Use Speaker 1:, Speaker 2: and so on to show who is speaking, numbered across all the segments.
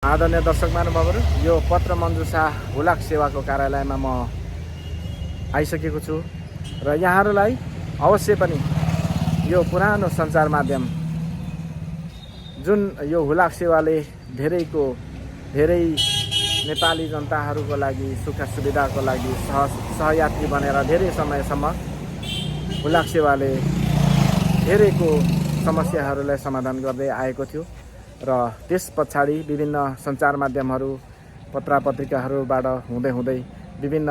Speaker 1: आदरणीय दर्शक महानुभावहरू, यो पत्र मञ्जुषा हुलाक सेवाको कार्यालयमा म आइसकेको छु र यहाँहरूलाई अवश्य पनि यो पुरानो सञ्चार माध्यम जुन यो हुलाक सेवाले धेरै नेपाली जनताहरूको लागि सुख सुविधाको लागि सहयात्री बनेर धेरै समयसम्म हुलाक सेवाले धेरैको समस्याहरूलाई समाधान गर्दै आएको थियो र त्यस पछाडि विभिन्न सञ्चार माध्यमहरू पत्रपत्रिकाहरूबाट हुँदै विभिन्न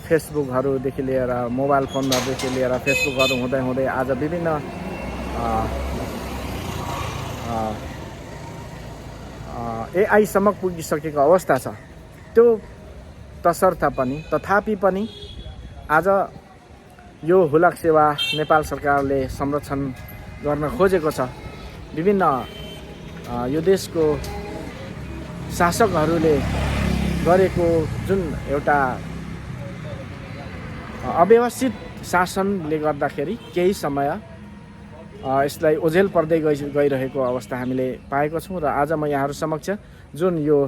Speaker 1: फेसबुकहरूदेखि लिएर मोबाइल फोनहरूदेखि लिएर फेसबुकहरू हुँदै आज विभिन्न एआईसम्म पुगिसकेको अवस्था छ। त्यो तथापि पनि आज यो हुलाक सेवा नेपाल सरकारले संरक्षण गर्न खोजेको छ। विभिन्न यो देशको शासकहरूले गरेको जुन एउटा अव्यवस्थित शासनले गर्दाखेरि केही समय यसलाई ओझेल पर्दै गइरहेको अवस्था हामीले पाएको छौँ र आज म यहाँहरू समक्ष जुन यो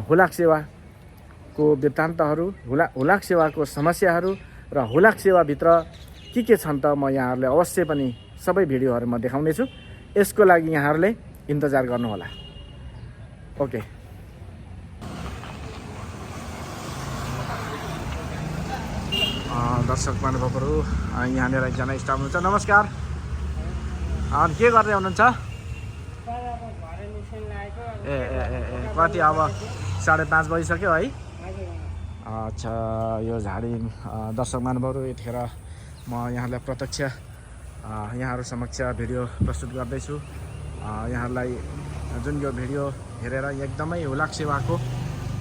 Speaker 1: हुलाक सेवाको वृत्तान्तहरू हुलाक सेवाको समस्याहरू र हुलाक सेवाभित्र के छन् त म यहाँहरूले अवश्य पनि सबै भिडियोहरूमा देखाउनेछु। यसको लागि यहाँहरूले इन्तजार गर्नुहोला। ओके, दर्शक महानुभावहरू, यहाँनिर एकजना स्टाफ हुनुहुन्छ। नमस्कार, के गर्दै हुनुहुन्छ? ए कति अब 5:30 बजिसक्यो है? अच्छा, यो झाडी दर्शक महानुभावहरू, यतिखेर म यहाँलाई प्रत्यक्ष यहाँहरू समक्ष भिडियो प्रस्तुत गर्दैछु। यहाँहरूलाई जुन यो भिडियो हेरेर एकदमै हुलाक सेवाको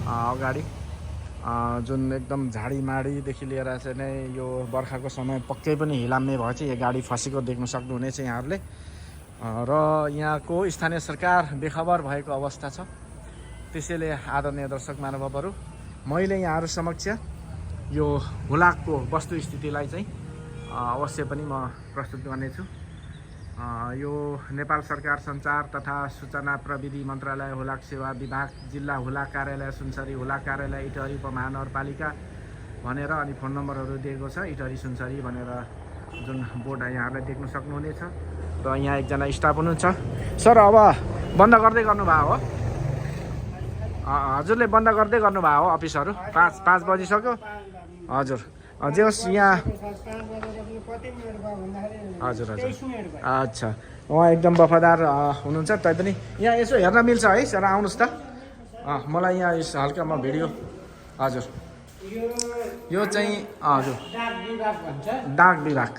Speaker 1: अगाडि जुन एकदम झाडीमाडीदेखि लिएर चाहिँ नै यो बर्खाको समय पक्कै पनि हिलाम्ने भयो चाहिँ यो गाडी फसेको देख्न सक्नुहुनेछ यहाँहरूले। र यहाँको स्थानीय सरकार बेखबर भएको अवस्था छ। त्यसैले आदरणीय दर्शक महानुभावहरू, मैले यहाँहरू समक्ष यो हुलाकको वस्तुस्थितिलाई चाहिँ अवश्य पनि म प्रस्तुत गर्नेछु। यो नेपाल सरकार सञ्चार तथा सूचना प्रविधि मन्त्रालय हुलाक सेवा विभाग जिल्ला हुलाक कार्यालय सुनसरी हुलाक कार्यालय इटहरी उपमहानगरपालिका भनेर अनि फोन नम्बरहरू दिएको छ। इटहरी सुनसरी भनेर जुन बोर्ड यहाँहरूले देख्न सक्नुहुनेछ। र यहाँ एकजना स्टाफ हुनुहुन्छ। सर, अब बन्द गर्दै गर्नुभयो हो? हजुरले बन्द गर्दै गर्नुभयो हो अफिसहरू? 5 बजिसक्यो। हजुर, जे होस् यहाँ हजुर अच्छा, उहाँ एकदम वफादार हुनुहुन्छ। तैपनि यहाँ यसो हेर्न मिल्छ है सर? आउनुहोस् त, मलाई यहाँ यस हल्कामा भिडियो। हजुर, यो चाहिँ हजुर डाक विभाग।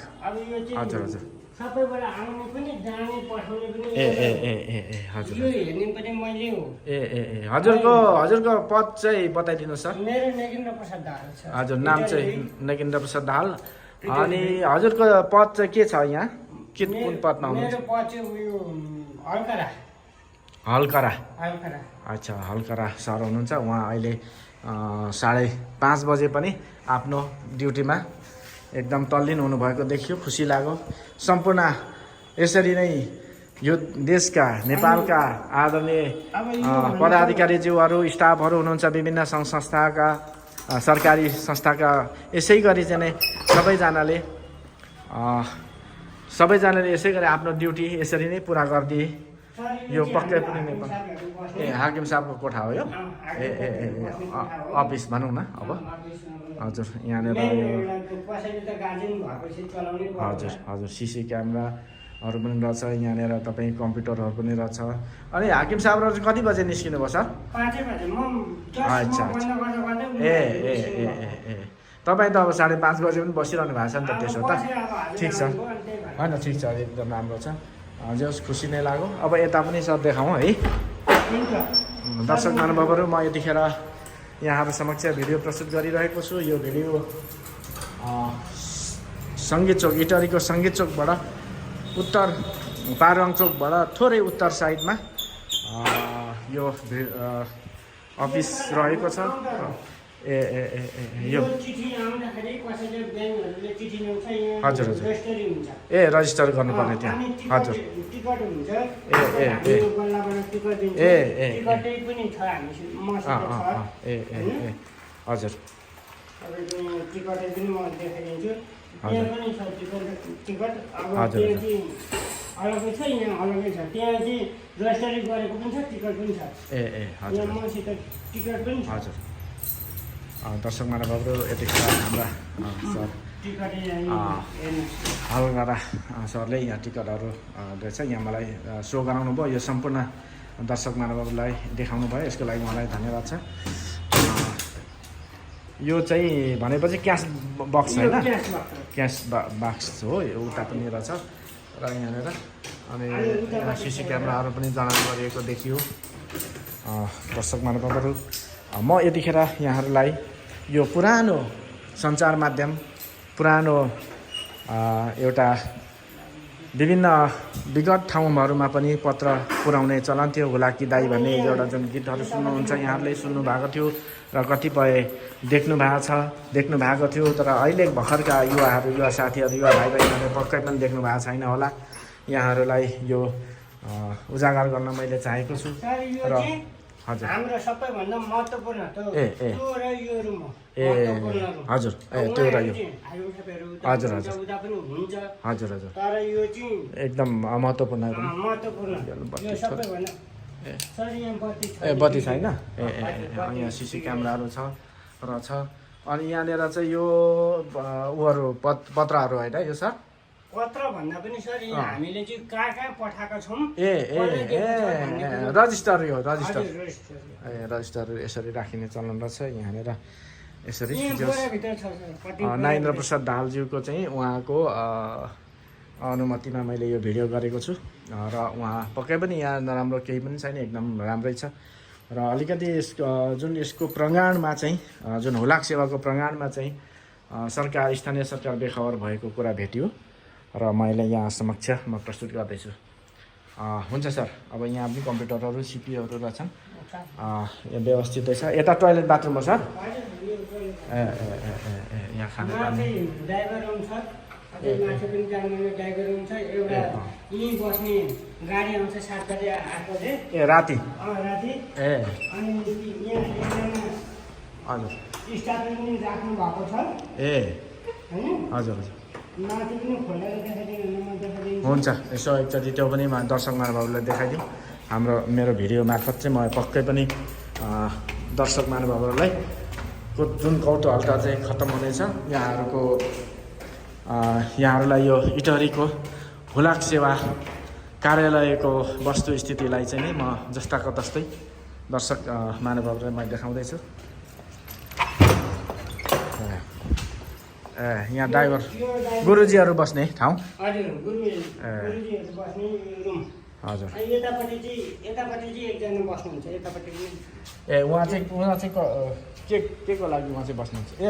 Speaker 1: हजुर हजुर
Speaker 2: सबैबाट आउने पनि जाने पठाउने पनि
Speaker 1: हजुर
Speaker 2: यो हेर्ने पनि मैले हो।
Speaker 1: हजुरको पद चाहिँ बताइदिनुहोस् सर।
Speaker 2: मेरो नेगेन्द्र प्रसाद दाहाल छ।
Speaker 1: हजुर, नाम चाहिँ नेगेन्द्र प्रसाद दाहाल। अनि हजुरको पद चाहिँ के छ यहाँ? कुन पदमा हुनुहुन्छ?
Speaker 2: मेरो पद चाहिँ उयो
Speaker 1: हल्करा।
Speaker 2: हल्करा।
Speaker 1: अच्छा, हल्करा सर हुनुहुन्छ। उहाँ अहिले 5:30 बजे पनि आफ्नो ड्युटीमा एकदम तल्लीन हुनुभएको देखियो। खुसी लाग्यो। सम्पूर्ण यसरी नै यो देशका नेपालका आदरणीय पदाधिकारीज्यूहरू स्टाफहरू हुनुहुन्छ विभिन्न सङ्घ संस्थाका सरकारी संस्थाका। यसै गरी चाहिँ नै सबैजनाले यसै गरी आफ्नो ड्युटी यसरी नै पुरा गरिदिए। यो पक्कै पनि नेपाल हाकिम साहबको कोठा हो यो? अफिस भनौँ न अब। हजुर, यहाँनिर हजुर सिसी क्यामेराहरू पनि रहेछ। यहाँनिर तपाईँ कम्प्युटरहरू पनि रहेछ। अनि हाकिम साहबहरू कति बजे निस्किनु भयो सर?
Speaker 2: 5 बजे।
Speaker 1: अच्छा तपाईँ त अब 5:30 बजे पनि बसिरहनु भएको छ नि त? त्यसो त ठिक छ, होइन ठिक छ, एकदम राम्रो छ। जे होस्, खुसी नै लाग्यो। अब यता पनि सर देखाउँ है। दर्शक महानुभावहरू, म यतिखेर यहाँहरू समक्ष भिडियो प्रस्तुत गरिरहेको छु। यो भिडियो सङ्गीत चोक, इटहरीको सङ्गीत चोकबाट उत्तर पारुङ चोकबाट थोरै उत्तर साइडमा यो अफिस रहेको छ। ए ए ए ए
Speaker 2: यो
Speaker 1: यो
Speaker 2: चिठी आउँदाखेरि कसैले ब्याङ्कहरूले चिठी ल्याउँछ यहाँ
Speaker 1: हजुर, हजुर।
Speaker 2: रजिस्ट्री हुन्छ
Speaker 1: ए रजिस्टर गर्नुपर्ने त्यहाँ
Speaker 2: अनि
Speaker 1: हजुर
Speaker 2: टिकट हुन्छ
Speaker 1: ए, ए,
Speaker 2: हामी
Speaker 1: ए।
Speaker 2: यो बल्लबाट टिकट दिन्छ
Speaker 1: ए, ए, ए।
Speaker 2: टिकटै पनि छ हामीसँग मसँग छ
Speaker 1: ए ए ए हजुर
Speaker 2: तपाईँको यहाँ टिकटै पनि म देखाइदिन्छु
Speaker 1: हजुर।
Speaker 2: यहाँ पनि छ टिकट अब
Speaker 1: हजुर,
Speaker 2: त्यहाँ
Speaker 1: हजुर।
Speaker 2: चाहिँ अलग्गै छ यहाँ अलग्गै छ त्यहाँ चाहिँ रजिस्ट्री गरेको पनि छ टिकट पनि छ
Speaker 1: ए ए हजुर
Speaker 2: यहाँ मसित टिकट पनि छ
Speaker 1: हजुर दर्शक महानुभावहरू यतिखेर हाम्रा सर
Speaker 2: टिकटै यहाँ हेर्नुहोस्
Speaker 1: हलगरा सरले यहाँ टिकटहरू रहेछ यहाँ मलाई सो गराउनु भयो यो सम्पूर्ण दर्शक महानुभावलाई देखाउनु भयो यसको लागि मलाई धन्यवाद छ यो चाहिँ भनेपछि क्यास बक्स होइन क्यास बाक्स हो यो उता पनि रहेछ र यहाँनिर अनि यहाँ सिसी क्यामेराहरू पनि जडान गरिएको देखियो दर्शक महानुभावहरू म यतिखेर यहाँहरूलाई यो पुरानो सञ्चार माध्यम पुरानो एउटा विभिन्न विगत ठाउँहरूमा पनि पत्र पुर्याउने चलन थियो हुलाकी दाई भन्ने एउटा जुन गीतहरू सुन्नुहुन्छ यहाँहरूले सुन्नु भएको थियो र कतिपय देख्नु भएको थियो तर अहिले भर्खरका युवाहरू युवा साथीहरू युवा भाइ बहिनीहरूले पक्कै पनि देख्नु भएको छैन होला यहाँहरूलाई यो उजागर गर्न मैले चाहेको छु
Speaker 2: सर यो
Speaker 1: र
Speaker 2: चाहिँ
Speaker 1: हजुर
Speaker 2: हाम्रो सबैभन्दा महत्त्वपूर्ण त
Speaker 1: ए, ए।
Speaker 2: त्यो र यो रुम हो
Speaker 1: ए
Speaker 2: महत्त्वपूर्ण रुम।
Speaker 1: हजुर ए त्यो र यो हजुर, हजुर।
Speaker 2: उता पनि हुन्छ
Speaker 1: हजुर हजुर
Speaker 2: तर यो चाहिँ
Speaker 1: एकदम महत्त्वपूर्ण रुम
Speaker 2: महत्त्वपूर्ण
Speaker 1: बत्ती
Speaker 2: यो
Speaker 1: छ।
Speaker 2: सबैभन्दा
Speaker 1: ए।
Speaker 2: सर यहाँ बत्ती छ
Speaker 1: ए बत्ती छैन ए ए ए यहाँ सिसी क्यामेराहरू छ र छ अनि यहाँनिर चाहिँ यो उहरू पत्रहरू होइन यो सर
Speaker 2: पत्र भन्दा पनि सर यहाँ हामीले चाहिँ कहाँ पठाएका छौँ
Speaker 1: ए ए ए रजिस्टर यो रजिस्टर
Speaker 2: हजुर, रजिस्टर।
Speaker 1: ए रजिस्टर यसरी राखिने चलन रहेछ यहाँनिर यसरी
Speaker 2: यहाँ
Speaker 1: जस
Speaker 2: बोराभित्र छ सर कति
Speaker 1: नरेन्द्र प्रसाद दाहालज्यूको चाहिँ उहाँको अनुमतिमा मैले यो भिडियो गरेको छु र उहाँ पक्कै पनि यहाँ नराम्रो केही पनि छैन एकदम राम्रै छ र अलिकति जुन यसको प्रगाणमा चाहिँ जुन हुलाक सेवाको प्रगाणमा चाहिँ सरकार स्थानीय सरकार बेखबर भएको कुरा भेटियो र मैले यहाँ समक्ष म प्रस्तुत गर्दैछु हुन्छ सर अब यहाँ पनि कम्प्युटरहरू सिपियुहरू रहेछन् यहाँ व्यवस्थितै छ यता टोइलेट बाथरुम हो सर ए ए ए ए ए यहाँ खाना खाने
Speaker 2: ड्राइभर रुम छ अझै माथि पनि जानुहुने ड्राइभर रुम छ एउटा यहीँ बस्ने गाडी आउँछ 7 बजे 8 बजे
Speaker 1: ए राति
Speaker 2: राति
Speaker 1: ए
Speaker 2: अनि यहाँ एकजना
Speaker 1: हजुर
Speaker 2: स्टाफ पनि राख्नु भएको छ
Speaker 1: ए
Speaker 2: होइन
Speaker 1: हजुर हजुर
Speaker 2: माथि पनि खोलेर देखाइदिनु म देखाइदिन्छु
Speaker 1: हुन्छ यसो एकचोटि त्यो पनि दर्शक महानुभावलाई देखाइदिउँ हाम्रो मेरो भिडियो मार्फत चाहिँ म पक्कै पनि दर्शक महानुभावहरूलाई को जुन कौतूहलता चाहिँ खत्तम हुनेछ यहाँहरूलाई यो इटहरीको हुलाक सेवा कार्यालयको वस्तुस्थितिलाई चाहिँ नि म जस्ताको तस्तै दर्शक महानुभावलाई म देखाउँदैछु ए यहाँ ड्राइभर गुरुजीहरू बस्ने ठाउँ
Speaker 2: हजुर गुरुजीहरू बस्ने रुम
Speaker 1: हजुर
Speaker 2: अनि यतापट्टि चाहिँ एकजना बस्नुहुन्छ यतापट्टि पनि
Speaker 1: ए उहाँ चाहिँ के को लागि उहाँ चाहिँ बस्नुहुन्छ ए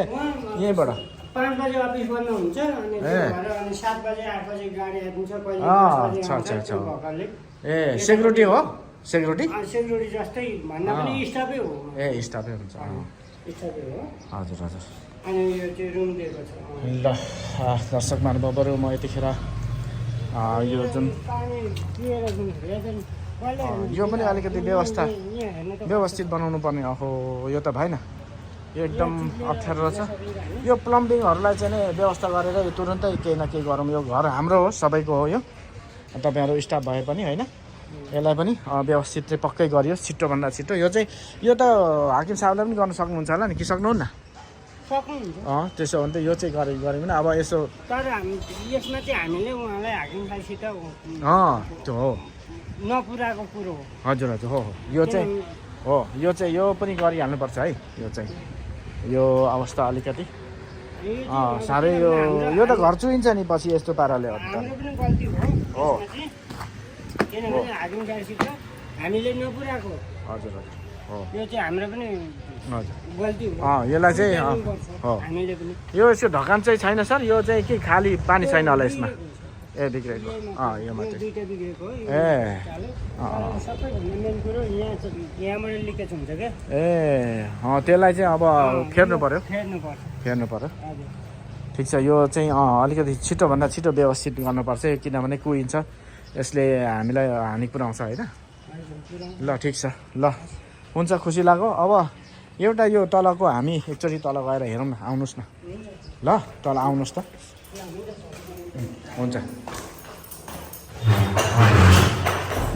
Speaker 1: यहीँबाट
Speaker 2: 5 बजे अफिस बन्द हुन्छ अनि
Speaker 1: ए।
Speaker 2: अनि 7 बजे 8 बजे गाडी आइपुग्छ कहिले
Speaker 1: अँ,
Speaker 2: 10 बजे
Speaker 1: छ,
Speaker 2: आउँछ,
Speaker 1: छ, छ।
Speaker 2: त्यो भएकाले।
Speaker 1: ए सेक्युरिटी हो सेक्युरिटी
Speaker 2: सेक्युरिटी जस्तै भन्दा पनि
Speaker 1: अँ।
Speaker 2: स्टाफै हो
Speaker 1: ए स्टाफै हुन्छ
Speaker 2: स्टाफै हो
Speaker 1: हजुर हजुर
Speaker 2: अनि यो चाहिँ रुम दिएको छ
Speaker 1: ल दर्शक महानुभावहरू म यतिखेर यो जुन
Speaker 2: पानी पिएर जाउँ
Speaker 1: यो पनि अलिकति व्यवस्थित बनाउनु पर्ने अहो यो त भएन यो एकदम अप्ठ्यारो रहेछ यो प्लम्बिङहरूलाई चाहिँ नै व्यवस्था गरेर यो तुरन्तै केही न केही गरौँ यो घर हाम्रो हो सबैको हो यो तपाईँहरू स्टाफ भए पनि होइन यसलाई पनि व्यवस्थित चाहिँ पक्कै गरियोस् छिट्टोभन्दा छिट्टो यो चाहिँ यो त हाकिम साहबले पनि गर्न सक्नुहुन्छ होला नि कि सक्नुहुन्न
Speaker 2: सक्नुहुन्छ
Speaker 1: त्यसो भने त यो चाहिँ गऱ्यो भने अब यसो
Speaker 2: तर यसमा चाहिँ हामीले उहाँलाई हाकिम साहबसित
Speaker 1: त्यो हो
Speaker 2: नपुराको कुरो हो
Speaker 1: हजुर हजुर हो यो चाहिँ हो यो चाहिँ यो पनि गरिहाल्नुपर्छ है यो चाहिँ यो अवस्था अलिकति साह्रै यो त घर चुइन्छ नि पछि यस्तो पाराले
Speaker 2: हाम्रो पनि गल्ती हो
Speaker 1: हो।
Speaker 2: यसमा चाहिँ। किनभने हाकिम साहबसित हामीले नपुराको
Speaker 1: हजुर हजुर हो
Speaker 2: यो चाहिँ हाम्रो पनि
Speaker 1: हजुर
Speaker 2: गल्ती हो
Speaker 1: यसलाई चाहिँ हो
Speaker 2: हामीले पनि
Speaker 1: यो यसको ढकान चाहिँ छैन सर यो चाहिँ के खाली पानी छैन होला यसमा ए बिग्रेको यो मात्रै
Speaker 2: दुईटा बिग्रेको हो
Speaker 1: ए
Speaker 2: सबैभन्दा मेन कुरो यहाँबाट लिकेज हुन्छ क्या
Speaker 1: त्यसलाई चाहिँ अब फेर्नु पर्यो
Speaker 2: फेर्नुपर्छ हजुर
Speaker 1: ठिक छ यो चाहिँ अलिकति छिटोभन्दा छिटो व्यवस्थित गर्नुपर्छ किनभने कुहिन्छ यसले हामीलाई हानि पुऱ्याउँछ होइन ल ठिक छ ल हुन्छ खुसी लाग्यो अब एउटा यो तलको हामी एकचोटि तल गएर हेरौँ न आउनुहोस् न ल तल आउनुहोस् त हुन्छ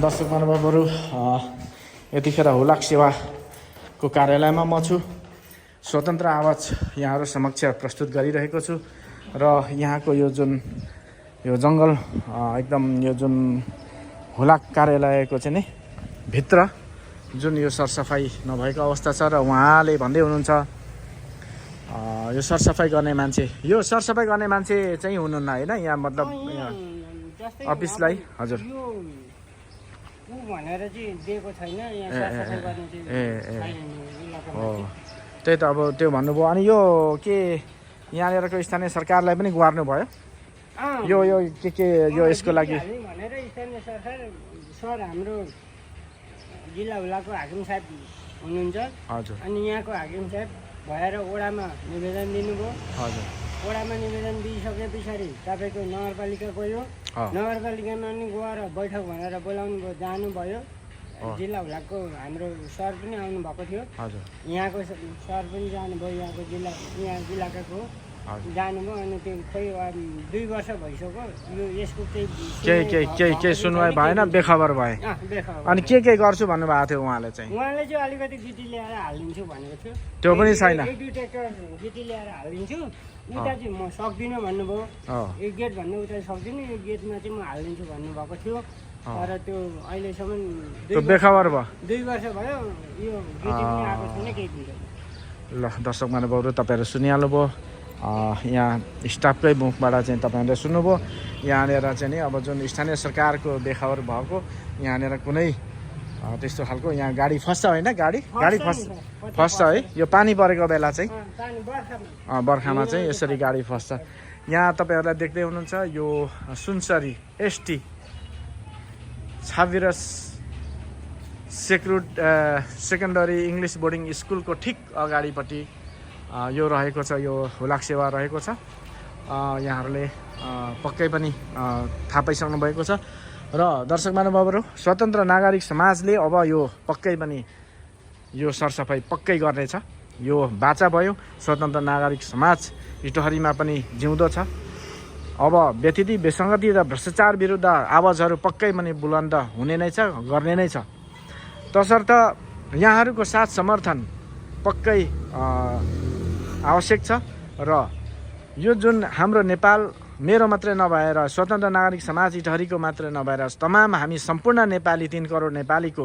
Speaker 1: दर्शक महानुभावहरू यतिखेर हुलाक सेवाको कार्यालयमा म छु स्वतन्त्र आवाज यहाँहरू समक्ष प्रस्तुत गरिरहेको छु र यहाँको यो जुन यो जङ्गल एकदम यो जुन हुलाक कार्यालयको चाहिँ नि भित्र जुन यो सरसफाइ नभएको अवस्था छ र उहाँले भन्दै हुनुहुन्छ यो सरसफाइ गर्ने मान्छे चाहिँ हुनुहुन्न होइन यहाँ मतलब अफिसलाई हजुर
Speaker 2: भनेर चाहिँ दिएको छैन
Speaker 1: हो त्यही त अब त्यो भन्नुभयो अनि यो के यहाँनिरको स्थानीय सरकारलाई पनि गुहार्नु भयो यो के यो यसको लागि
Speaker 2: भनेर स्थानीय सरकार सर हाम्रो जिल्ला हुलाको हाकिम साहब हुनुहुन्छ
Speaker 1: हजुर
Speaker 2: अनि यहाँको हाकिम साहब भएर ओडामा निवेदन दिनुभयो
Speaker 1: हजुर
Speaker 2: ओडामा निवेदन दिइसके पछाडि तपाईँको नगरपालिका गयो नगरपालिकामा पनि गएर बैठक भनेर बोलाउनु भयो जानुभयो जिल्ला हुलाको हाम्रो सर पनि आउनु भएको थियो
Speaker 1: हजुर
Speaker 2: यहाँको सर पनि जानुभयो यहाँको यहाँ जिल्लाको जानुभयो अनि त्यो खोइ 2 वर्ष भइसक्यो यो यसको
Speaker 1: केही सुनवाई भएन बेखबर भए अनि के गर्छु भन्नुभएको थियो उहाँले चाहिँ
Speaker 2: अलिकति गिटी ल्याएर हालिदिन्छु भनेको थियो
Speaker 1: त्यो पनि छैन
Speaker 2: 1-2 ट्र्याक्टर गिटी ल्याएर हालिदिन्छु उता चाहिँ म सक्दिनँ भन्नुभयो यो गेट भन्नु उता सक्दिनँ यो गेटमा चाहिँ म हालिदिन्छु भन्नुभएको थियो तर त्यो अहिलेसम्म
Speaker 1: त्यो बेखबर भयो
Speaker 2: 2 वर्ष भयो यो गिटी पनि आएको छैन केही दिन
Speaker 1: ल दर्शक महानुभावहरू तपाईँहरू सुनिहाल्नुभयो यहाँ स्टाफकै मुखबाट चाहिँ तपाईँहरूले सुन्नुभयो यहाँनिर चाहिँ नि अब जुन स्थानीय सरकारको बेखबर भएको यहाँनिर कुनै त्यस्तो खालको यहाँ गाडी फस्छ होइन गाडी फस्छ है यो पानी परेको बेला चाहिँ बर्खामा चाहिँ यसरी गाडी फस्छ यहाँ तपाईँहरूलाई देख्दै हुनुहुन्छ यो Sunsari St Xavier's secondary English boarding स्कुलको ठिक अगाडिपट्टि यो रहेको छ यो हुलाक सेवा रहेको छ यहाँहरूले पक्कै पनि थाहा पाइसक्नु भएको छ र दर्शक महानुभावहरू स्वतन्त्र नागरिक समाजले अब यो पक्कै पनि यो सरसफाइ पक्कै गर्नेछ यो बाचा भयो स्वतन्त्र नागरिक समाज इटहरीमा पनि जिउँदो छ अब व्यथिति विसङ्गति र भ्रष्टाचार विरुद्ध आवाजहरू पक्कै पनि बुलन्द हुने नै छ गर्ने नै छ तसर्थ यहाँहरूको साथ समर्थन पक्कै आवश्यक छ र यो जुन हाम्रो नेपाल मेरो मात्रै नभएर स्वतन्त्र नागरिक समाज इटहरीको मात्रै नभएर तमाम हामी सम्पूर्ण नेपाली 3 करोड नेपालीको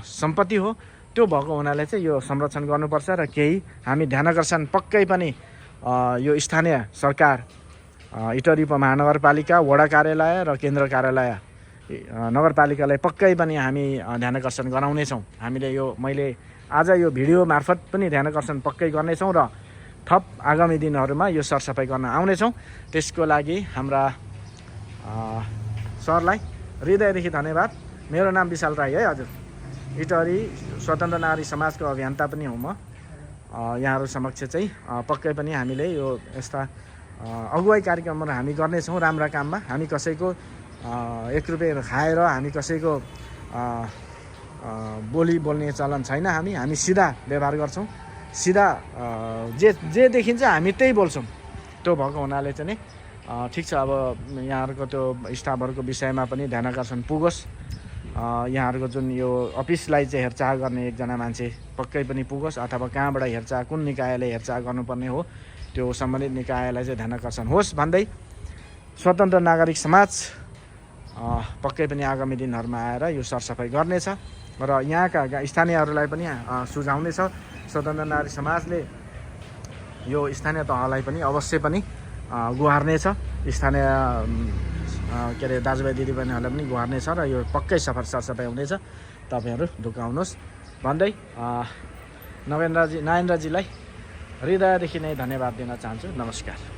Speaker 1: सम्पत्ति हो त्यो भएको हुनाले चाहिँ यो संरक्षण गर्नुपर्छ र केही हामी ध्यानाकर्षण पक्कै पनि यो स्थानीय सरकार इटहरी उपमहानगरपालिका वडा कार्यालय र केन्द्र कार्यालय नगरपालिकालाई पक्कै पनि हामी ध्यानाकर्षण गराउनेछौँ हामीले यो मैले आज यो भिडियो मार्फत पनि ध्यानाकर्षण पक्कै गर्नेछौँ र थप आगामी दिनहरूमा यो सरसफाइ गर्न आउनेछौँ त्यसको लागि हाम्रा सरलाई हृदयदेखि धन्यवाद मेरो नाम विशाल राई है हजुर इटहरी स्वतन्त्र नागरिक समाजको अभियन्ता पनि हुँ म यहाँहरू समक्ष चाहिँ पक्कै पनि हामीले यो यस्ता अगुवाई कार्यक्रमहरू हामी गर्नेछौँ राम्रा काममा हामी कसैको 1 रुपियाँ खाएर हामी कसैको बोल्ने चलन छैन हामी सिधा व्यवहार गर्छौँ सिधा जे देखिन्छ हामी त्यही बोल्छौँ त्यो भएको हुनाले चाहिँ नि ठिक छ अब यहाँहरूको त्यो स्टाफहरूको विषयमा पनि ध्यानाकर्षण पुगोस् यहाँहरूको जुन यो अफिसलाई चाहिँ हेरचाह गर्ने एकजना मान्छे पक्कै पनि पुगोस् अथवा कहाँबाट हेरचाह कुन निकायले हेरचाह गर्नुपर्ने हो त्यो सम्बन्धित निकायलाई चाहिँ ध्यानाकर्षण होस् भन्दै स्वतन्त्र नागरिक समाज पक्कै पनि आगामी दिनहरूमा आएर यो सरसफाइ गर्नेछ र यहाँका स्थानीयहरूलाई पनि सुझाउनेछ स्वतन्त्र नागरिक समाजले यो स्थानीय तहलाई पनि अवश्य पनि गुहार्नेछ स्थानीय के अरे दाजुभाइ दिदीबहिनीहरूलाई पनि गुहार्नेछ र यो पक्कै सरसफाइ हुनेछ तपाईँहरू ढुकाउनुहोस् भन्दै नरेन्द्रजीलाई हृदयदेखि नै धन्यवाद दिन चाहन्छु नमस्कार।